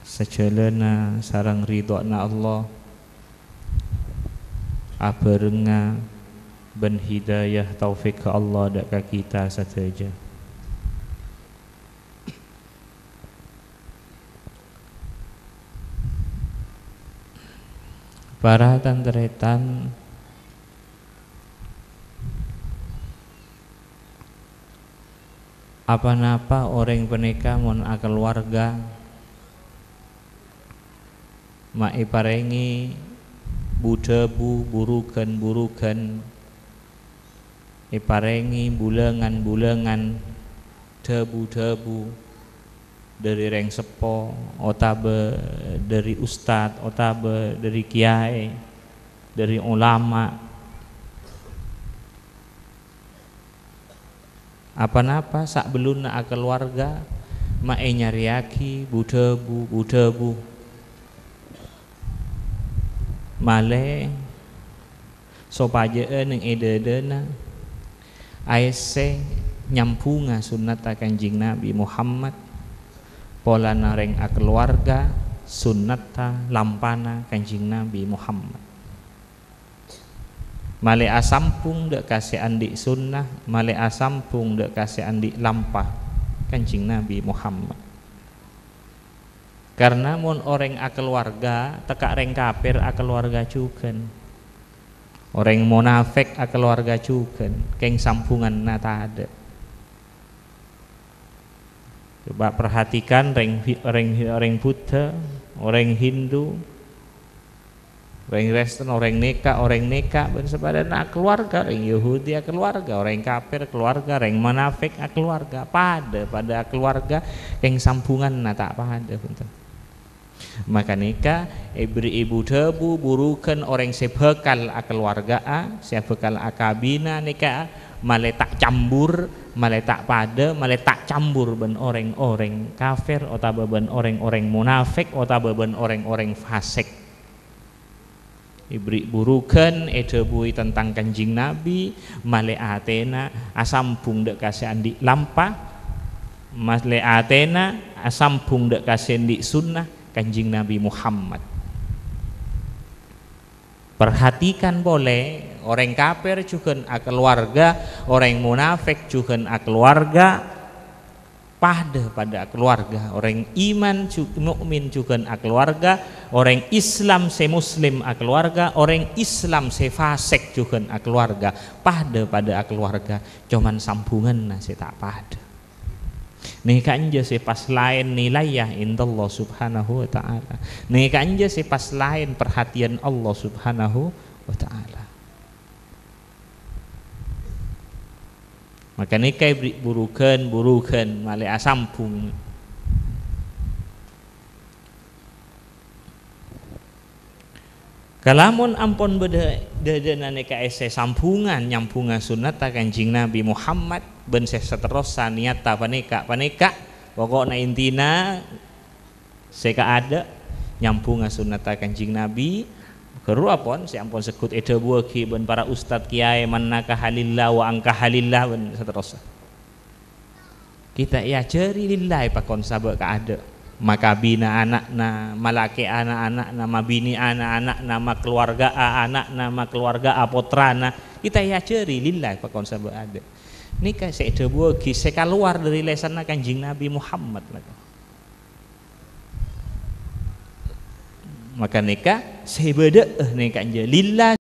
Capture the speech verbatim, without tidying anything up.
Sajhâlânna sareng ridhâna Allah, abhârengnga bân hidayah taufik Allah dâ' ka kita sadhâjâ. Para tan-tarètan, apa-napa orèng panèka mon akaluwarga, ma' èparèngè bu-dhâbu, burughân-burughân, èparèngè bulângan-bulângan, dhâbu-dhâbu dhâri rèng seppo, otabâ dhâri ustad, otabâ dhâri kiyaè, dhâri ulama. Apa-napa sabellunna akaluwarga ma' ènyarèyaghi bu-dhâbu, bu-dhâbu. Malè sopajâ'â neng è dâdâna aèssè nyambhungnga sunnatta Kanjeng Nabi Muhammad, polana rèng akaluwarga sunnatta lampana Kanjeng Nabi Muhammad. Malè asambhung dâ' ka sè andi' sunnah, malè asambhung dâ' ka sè andi' lampa Kanjeng Nabi Muhammad. Karna mon orèng akaluwarga, tekka' rèng kafir akaluwarga jhughân. Orèng monafèk akaluwarga jhughân, kèng sambhunganna tadâ'. Coba perhatikan rèng, rèng, rèng Buddha, orèng Hindu, orèng Kristen, orèng nèka, orèng nèka, bân sapadâna akaluwarga, rèng Yahudi akaluwarga, orèng kafir akaluwarga, rèng monafèk akaluwarga, padâ, padâ akaluwarga, kèng sambhunganna ta' padâ, bhunten. Maka nèka èberri'i bu-dhâbu, burughân orèng sè bhâkal akaluwarga'a, sè bhâkal akabina nèka malè ta' cambur, malè ta' padâ, malè ta' cambur bân orèng-orèng kafir otabâ bân orèng-orèng monafèk otabâ bân orèng-orèng fasèk. Èberri' burughân èdhâbuwi tentang Kanjeng Nabi, malè atèna asambhung dâ' ka sè andi' lampa, malè atèna asambhung dâ' ka sè andi' sunnah Kanjeng Nabi Muhammad. Perhatikan polè, orèng kafir jhughân akaluwarga, orèng monafèk jhughân akaluwarga, padâ-padâ akaluwarga, orèng iman ju-, mukmin jhughân akaluwarga, orèng Islam sè Muslim akaluwarga, orèng Islam sè fasèk jhughân akaluwarga, padâ-padâ akaluwarga, coma sambhunganna sè ta' padâ. Nèka enjâ' sè pas laèn nilaiyâ indallah subhanahu wa ta'ala. Nèka enjâ' sè pas laèn perhatian Allah subhanahu wa ta'ala. Maka nèka èberri' burughân, burughân malè asambhung. Kalamon ampon bâdâ dâdâna nèka èssè sambhungan, nyambhunga sunnatta Kanjeng Nabi Muhammad, bân sè saterrossa niyatta panèka, panèka, poko'na intina sè kaadâ', nyambhunga sunnatta Kanjeng Nabi, ghâruwa pon sè ampon segghut èdhâbuwâghi bân para ustad kiyaè, "Man nakaha lillah wa ankaha lillah," bân saterrossa. Kita èajhâri lillah èpakon sabâ' kaadâ'. Makabina ana'na, malakè'ana ana'na, mabinè'ana ana'na, makaluwarga'a ana'na, makaluwarga'a pottrana. Kita èajhâri lillah èpakon sabâ' kaadâ'. Nèka sè èdhâbuwâghi sè kalowar dâri lèsanna Kanjeng Nabi Muhammad, nèka. Maka nèka sè bâdâ'â nèka enjâ' lillah.